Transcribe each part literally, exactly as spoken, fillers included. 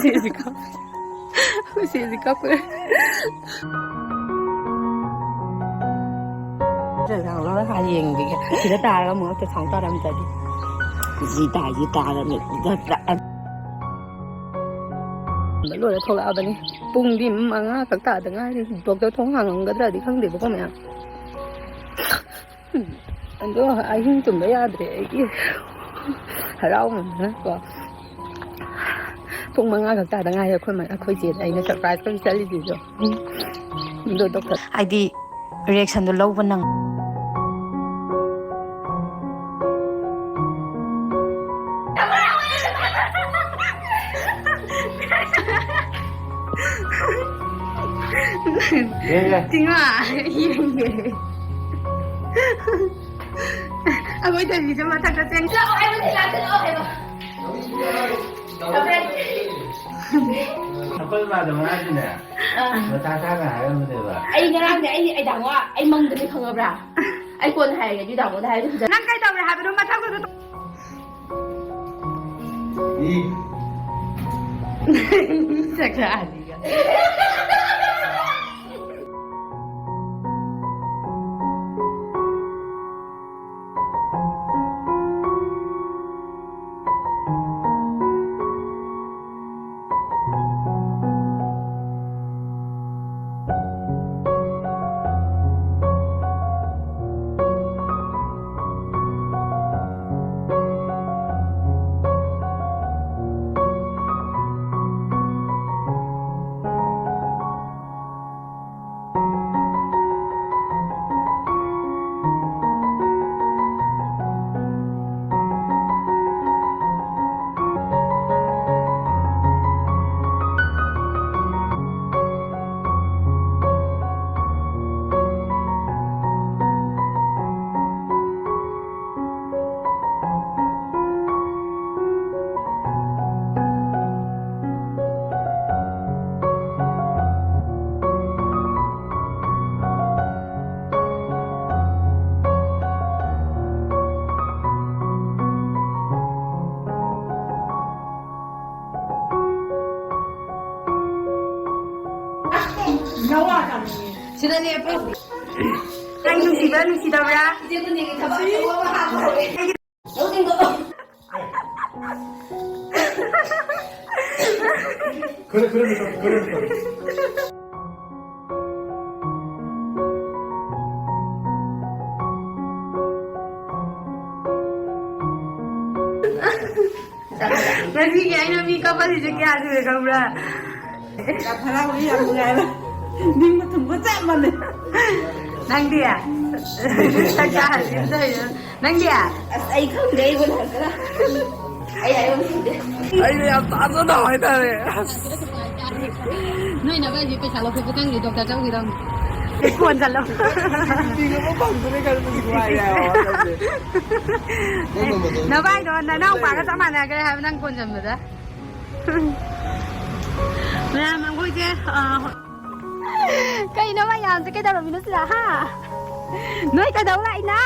ꯁꯤꯁꯤ ꯀꯞ-, ꯁꯤꯁꯤ ꯀꯞꯄꯦ꯫ ꯂꯧꯔ ꯍꯥꯟꯅ ꯌꯦꯡꯕꯤꯒꯦ꯫ ꯁꯤꯗ ꯇꯥꯔꯒ ꯑꯃꯨꯛ ꯉꯛꯇ ꯁꯥꯎꯟ ꯇꯥꯔꯝꯗ꯭ꯔꯗꯤ꯫ ꯖꯤ ꯇꯥ, ꯖꯤ ꯇꯥꯔꯝꯃꯤ꯫ ꯂꯣꯏꯔ ꯊꯣꯛꯂꯛꯑꯕꯅꯤ꯫ ꯄꯨꯡꯗꯤ ꯃꯉꯥ ꯈꯛ ꯇꯥꯗ ꯉꯥꯏꯔꯤ꯫ ꯗꯣꯛꯇꯔ ꯊꯣꯡ ꯍꯥꯡꯉꯝꯒꯗ꯭ꯔꯗꯤ ꯈꯪꯗꯦꯕꯀꯣ ꯃꯌꯥꯝ꯫ ꯑꯗꯣ ꯑꯍꯤꯡ ꯇꯨꯝꯕ ꯌꯥꯗ꯭ꯔꯦ ꯑꯩꯒꯤ ꯍꯔꯥꯎꯃꯟꯗꯅꯀꯣ꯫ ꯄꯨꯡ ꯃꯉꯥ ꯈꯛ ꯇꯥꯗ ꯉꯥꯏꯔꯦ ꯑꯩꯈꯣꯏ ꯃ-, ꯑꯩꯈꯣꯏ ꯆꯦꯗ ꯑꯩꯅ ꯁꯔꯄ꯭ꯔꯥꯏꯖ ꯑꯣꯏꯅ ꯆꯠꯂꯤꯁꯤꯁꯨ꯫ ꯑꯗꯣ ꯗꯣꯛꯇꯔ ꯍꯥꯏꯗꯤ ꯔꯤꯌꯦꯛꯁꯟꯗꯣ ꯂꯧꯕ ꯅꯪ ꯌꯦꯡꯒꯦ꯫ ꯆꯤꯡꯉꯣ, ꯌꯦꯡꯒꯦ꯫ ꯑꯩꯈꯣꯏ ꯇꯟꯕꯤꯁꯦ ꯃꯊꯛꯇ ꯆꯦꯟ-, ꯂꯥꯛꯑꯣ ꯍꯥꯏꯕꯅꯦ, ꯂꯥꯛꯀꯅꯣ ꯍꯥꯏꯕ꯫ ꯑꯩꯈꯣꯏ ꯏꯃꯥꯗꯣ ꯉꯔꯥꯡꯁꯨꯅꯦ, ꯑꯥ꯫ ꯃꯊꯥ ꯁꯥꯅ ꯍꯥꯏꯔꯝꯕꯅꯦꯕ꯫ ꯑꯩ ꯉꯔꯥꯡꯅꯦ, ꯑꯩ, ꯑꯩ ꯗꯥꯡꯉꯣ, ꯑꯩ ꯃꯪꯗꯅꯦ ꯈꯪꯉꯕ꯭ꯔꯥ? ꯑꯩ ꯀꯣꯟꯅ ꯍꯥꯏꯔꯒꯦ ꯑꯗꯨ ꯗꯥꯡꯉꯣꯗ ꯍꯥꯏꯔꯗꯤ ꯐꯖꯅ꯫ ꯅꯪ ꯀꯩ ꯇꯧꯔꯦ ꯍꯥꯏꯕꯅꯣ ꯃꯊꯛꯇꯨꯗ? ꯆꯠꯈ꯭ꯔ ꯑꯅꯤꯒ꯫ ꯁꯤꯗ ꯂꯦꯞꯄꯣ꯫ ꯅꯪ ꯅꯨꯡꯁꯤꯕ꯭ꯔꯥ, ꯅꯨꯡꯁꯤꯗꯕ꯭ꯔꯥ? ꯏꯆꯦ ꯀꯨꯟꯅꯤꯒꯤ ꯊꯕꯛ ꯑꯆꯧꯕ ꯑꯃ ꯍꯥꯟꯕ ꯍꯧꯔꯦ꯫ ꯂꯧꯁꯤꯡꯗꯣ꯫ ꯈꯔ, ꯈꯔ ꯃꯇꯝ, ꯈꯔ ꯃꯇꯝ꯫ ꯉꯁꯤꯒꯤ ꯑꯩꯅ ꯃꯤ ꯀꯞꯍꯜꯂꯤꯁꯦ ꯀꯌꯥ ꯁꯨꯔꯦ ꯈꯪꯕ꯭ꯔꯥ? ꯌꯥꯝ ꯍꯔꯥꯎꯋꯤ, ꯌꯥꯝ ꯅꯨꯡꯉꯥꯏꯕ꯫ ꯅꯤꯡꯕ ꯊꯨꯡꯕ ꯆꯞ ꯃꯥꯟꯅꯩ꯫ ꯅꯪꯗꯤ? ꯆꯥꯛ ꯆꯥꯍꯜꯂꯤ ꯇꯧꯔꯤꯗꯣ꯫ ꯅꯪꯗꯤ? ꯑꯁ, ꯑꯩ ꯈꯪꯗꯦ, ꯑꯩꯕꯨ ꯍꯪꯉꯛꯀꯅꯨ꯫ ꯑꯩ ꯍꯥꯏꯕ ꯈꯪꯗꯦ꯫ ꯑꯩꯁꯦ ꯌꯥꯝ ꯊꯥꯖꯗꯕ ꯍꯥꯏꯇꯥꯔꯦ꯫ ꯅꯣꯏ ꯅꯕꯥꯏꯁꯦ ꯄꯩꯁꯥ ꯂꯧꯊꯣꯛꯄ ꯆꯪꯉꯦ, ꯗꯣꯛꯇꯔ ꯆꯠꯂꯨꯒꯦ ꯇꯧꯅꯤ꯫ ꯀꯣꯟ ꯆꯠꯂꯣ꯫ ꯃꯤꯡ ꯑꯃ ꯐꯪꯗꯣꯔꯦ ꯈꯜꯂꯗꯤ ꯅꯨꯡꯉꯥꯏꯔꯦ ꯍꯥꯏꯕ ꯋꯥꯈꯜꯁꯦ꯫ ꯅꯕꯥꯏꯗꯣ ꯅꯅꯥꯎꯄꯥꯒ ꯆꯞ ꯃꯥꯟꯅꯈ꯭ꯔꯦ ꯍꯥꯏꯕ ꯅꯪ ꯀꯣꯟ ꯆꯟꯕꯗ꯫ ꯃꯌꯥꯝ ꯑꯩꯈꯣꯏꯁꯦ, ꯑ, ꯀꯩꯅꯣ ꯃꯌꯥꯝꯁꯦ ꯀꯩꯗꯧꯔꯝꯃꯤꯅꯣ ꯁꯤꯗ, ꯍꯥ? ꯅꯣꯏ ꯀꯩꯗꯧ ꯂꯥꯛꯏꯅꯣ?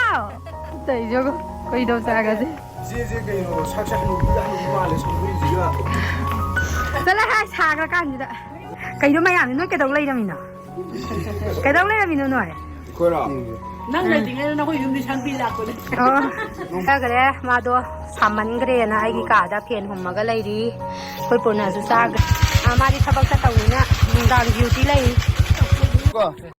ꯇꯧꯔꯤꯁꯤꯕꯨ ꯀꯩꯗꯧ ꯆꯥꯒꯁꯦ? ꯏꯆꯦꯁꯦ ꯀꯩꯅꯣ, ꯁꯛꯁꯦ ꯍꯅꯨꯕꯤ, ꯍꯅꯨꯕꯤ ꯃꯥꯜꯂꯦ, ꯁꯝꯕꯨꯔꯤꯁꯤꯒ꯫ ꯆꯠꯂꯣ ꯍꯥꯏ, ꯁꯥꯈ꯭ꯔ ꯀꯥꯟꯁꯤꯗ꯫ ꯀꯩꯅꯣ ꯃꯌꯥꯝꯁꯦ, ꯅꯣꯏ ꯀꯩꯗꯧ ꯂꯩꯔꯝꯃꯤꯅꯣ? ꯀꯩꯗꯧ ꯂꯩꯔꯝꯃꯤꯅꯣ ꯅꯣꯏ? ꯑꯩꯈꯣꯏꯔꯣ? ꯅꯪ ꯂꯩꯇ꯭ꯔꯤꯉꯩꯗ ꯅꯈꯣꯏ ꯌꯨꯝꯗꯤ ꯁꯪꯕꯤ ꯂꯥꯛꯄꯅꯦ꯫ ꯑꯣ, ꯆꯠꯈ꯭ꯔꯦ ꯃꯥꯗꯣ, ꯁꯥꯃꯟꯈ꯭ꯔꯦꯅ ꯑꯩꯒꯤ ꯀꯥꯗ ꯐꯦꯟ ꯍꯨꯝꯃꯒ ꯂꯩꯔꯤ꯫ ꯑꯩꯈꯣꯏ ꯄꯨꯔꯅꯁꯨ ꯆꯥꯈ꯭ꯔꯦ꯫ ꯑꯥ, ꯃꯥꯗꯤ ꯊꯕꯛ ꯆꯠꯇꯧꯅꯤꯅ ꯅꯨꯡꯗꯥꯡ ꯗ꯭ꯌꯨꯇꯤ ꯂꯩ꯫ ꯀꯣ?